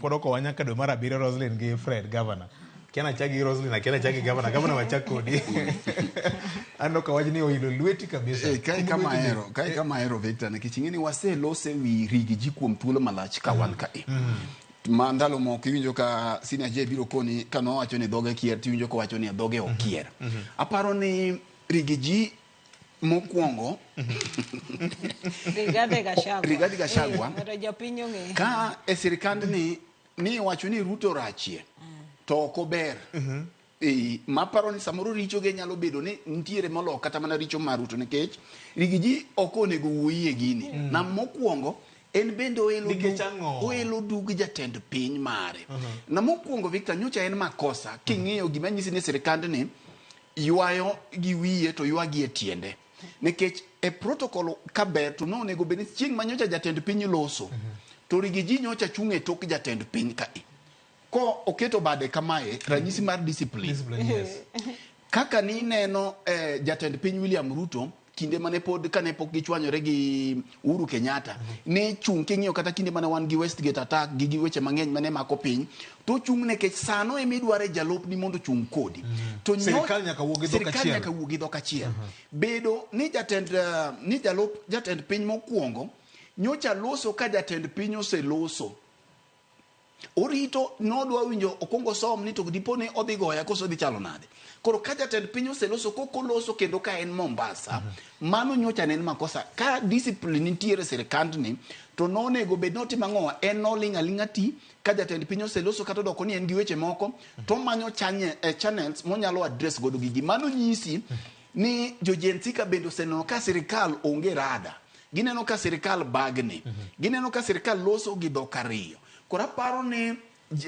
pod okowa nyaka dwe mar abiriyo Roslyn gi Fred governor. Kia nachak gi Roslyn, akia nachak gi governor. Governor wachak kodi. Aneno ka wachni oilo lweti kabisa. Eh, kae kama ahero, kae kama ahero Victor nikech ing'e ni waselose wi rigi ji kuom thuolo malach ka wan kae. Ma ndalo moko iwinjo ka Senior J biro koni ka nowacho ni dhoge kier tiwinjo kowacho ni dhoge ok kier. Aparo ni rigi ji mokwongo Rigathi Gachagua. Rigathi Gachagua. Eh, mondo jopiny ong'e. Ka e sirikandni ni iwacho ni Ruto rachie to ok ober. Eh, maparo ni samoro richoge nyalo bedo ni nitiere molo kata mana richo mar Ruto nikech Rigiji ok onego wuoyie gini. Na mokwongo en bende oelo Nikech dug, ang'o? oelo dug jatend piny mare. Na mokwongo Victor nyocha en makosa king'iyo gima nyisi ni sirikandni ywayo gi wiye to ywa gi e tiende. Nikech e protocol ka ber to nonego bed ni chieng' ma nyocha jatend piny loso to Rigiji nyocha chung' e tok jatend piny kae. Ko oketo bade kamae ranyisi mar discipline. Discipline, yes. Kaka nineno eh, jatend piny William Ruto kinde mane pod kane pok gichwanyore gi Uhuru Kenyatta ne chung' king'iyo kata kinde mane wan gi Westgate attack gi gi weche mang'eny mane mako piny to ochung' nikech sano ema idware jalupni mondo ochung' kodi. To Sirikal nyaka wuog gi dhok sirikal achiel. nyaka wuog gi dhok achiel. Bedo ni jatend eh, ni jalup jatend piny mokwongo nyocha loso ka jatend piny oseloso orito nodwa winjo okwongo som ni to dipo ni odhi goya koso odhi chalo nade koro ka jatend piny oseloso kok oloso kendo ka en Mombasa mano nyocha ne en makosa ka discipline nitiere sirikandni to nonego bed notimo ang'owa en noling' aling'a ti ka jatend piny oseloso kata odoko ni en gi weche moko to omanyo channels monyalo address godo gigi mano nyisi ni jo Gen Z ka bende oseneno ka sirikal onge rada gineno ka sirikal bagni gineno ka sirikal loso gi dhok ariyo koro aparo ni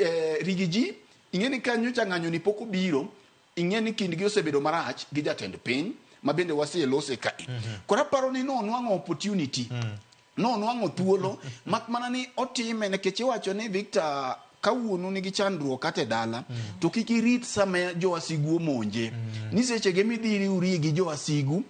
eh, Rigiji ing'e ni ka nyocha ng'anyo ni pok obiro ing'e ni kindgi osebedo marach gi jatend piny ma bende waselose kae koro aparo ni nonwang'o opportunity nonwang'o thuolo mak mana ni otime nikech iwacho ni Victor ka wuonu nigi chandruok kata e dala to kik irit sama jowasigu omonje ni sechege midhi iriwri gi jowasigu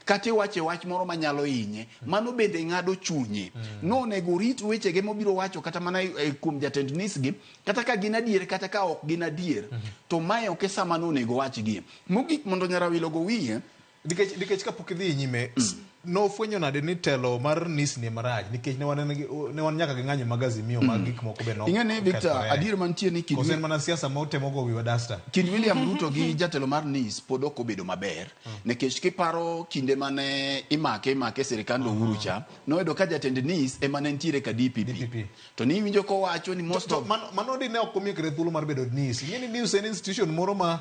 kata iwache wach moro manyalo hinye mano bende ng'ado chunye nonego orit wechege mobiro wacho kata mana e, kuom jatend nisgi kata ka gin adier kata ka ok gin adier to mae ok e sama nonego wachgie mogik mondo nyarawilo go wiye Nikech, nikech kapok idhi nyime nofwenyo nade ni telo mar NIS ni marach nikech ne wan ne wan nyaka gi ng'anyo mag Azimio mag gik moko be no Ing'e ni Victor, adier mantie ni kind koso en mana siasa ma utemo go wiwa dasta kind William Ruto gi jatelo mar NIS pod ok obedo maber nikech kiparo kinde mane imake imake e sirikand Uhuru cha noyudo ka jatend NIS ema ne nitiere ka DPP, DPP. to niwinjo kowacho ni most to of mano, mano dine ok omiyo kata thuolo mar bedo NIS ing'e ni NIS en institution moro ma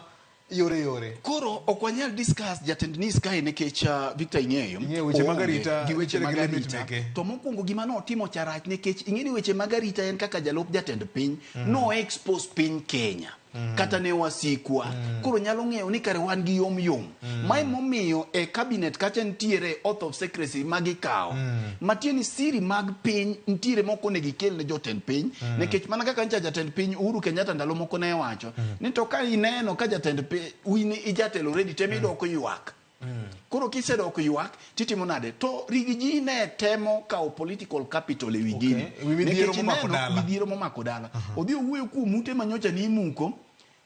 yore yore Koro ok wanyal discuss jatend NIS kae nikech Victor ing'eyo Ing'eyo weche mag oonge arita, gi weche nitiere mag gi limit arita. meke. To mokwongo gima notimo cha rach nikech ing'e ni weche mag arita en kaka jalup jatend piny no expose piny Kenya kata ne wasikwa koro nyalo ng'eyo ni kare wan gi yom yom mae momiyo e cabinet kacha nitiere oath of secrecy ma gikawo matiende ni siri mag piny nitiere mok onego ikel ne jotend piny nikech mana kaka ncha jatend piny Uhuru Kenyatta ndalo moko ne wacho ni to ka ineno ka jatend piny in ijatelo already tem idok ywak koro kisedok ywak titimo nade to Rigiji ne temo kawo political capital ewi gini Okay, ewi midhiero Nikech momako ineno dala. midhiero momako dala odhi owuoyo kuom ute ma nyocha ni imuko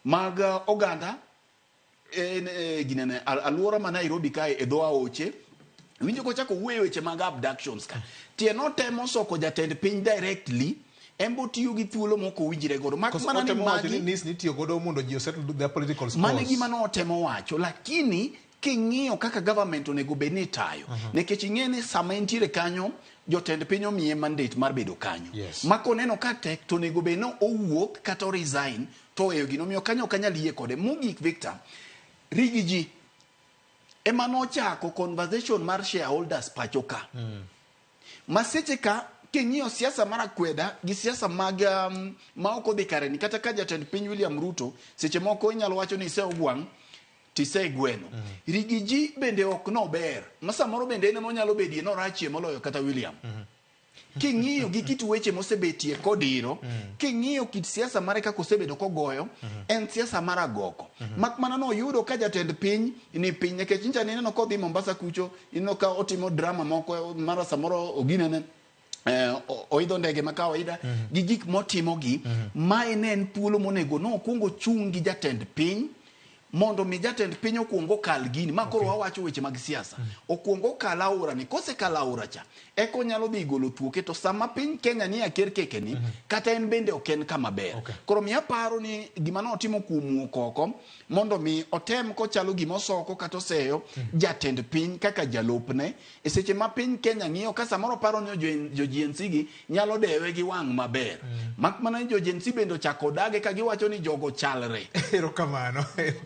mag oganda en ginene alwora ma Nairobi kae e dho aoche winjo kochako wuoyo weche mag abductions ka tie notemo soko jatend piny directly en bo tiyo gi thuolo mok owinjre godo mak Koso mana ni otemo wacho ni magi NIS nitiyo godo mondo ji osettle their political scores. mano e gima notemo wacho lakini king'iyo kaka government onego bed ni itayo nikech ing'e ni sama entiere kanyo jotend piny omiye mandate mar bedo kanyo Yes. ma koneno ka tek to onego bed ni owuok kata o resign to oweyo gino omiyo kanyo ok anyal yie kode mogik Victor Riggy G ema nochako conversation mar shareholders pacho ka ma seche ka king'iyo siasa mar akweda gi siasa mag ma ok odhi kare ni kata ka jatend piny William Ruto seche moko inyalo wacho ni iseogwang' tisegweno Riggy G bende ok nober ma samoro bende en ema onyalo bedie norachie moloyo kata William king'iyo gi kit weche mosebetie kodiro king'iyo kit siasa mare kaka osebedo kogoyo en siasa mar agoko mak mana noyudo ka jatend piny ni piny nikech nyicha nineno kodhi Mombasa kucho ineno ka otimo drama moko mara samoro oginene Oidho ndege ma kawaida gi gik motimogi. Mae ne en thuolo monego nokwongo chung' gi jatend piny mondo mi jatend piny okwong okal gini ma koro wawacho weche mag siasa, okwong okal aora ni. Kosekalo aora cha, eka onyalo dhi golo thuoke. To sama piny Kenya ni akerkeke ni, kata en bende ok en kama ber. Koro mi aparo ni gima notimo kuom wuok oko mondo mi otem kochalo gima osoko kata oseyo jatend piny kaka jalupne e seche ma piny Kenya ng'iyo ka samoro paro ni jo Gen Z gi nyalo dewe gi wang' maber, mak mana ni jo Gen Z bende ochako dage ka giwacho ni jogo chalre. Erokamano, erokamano.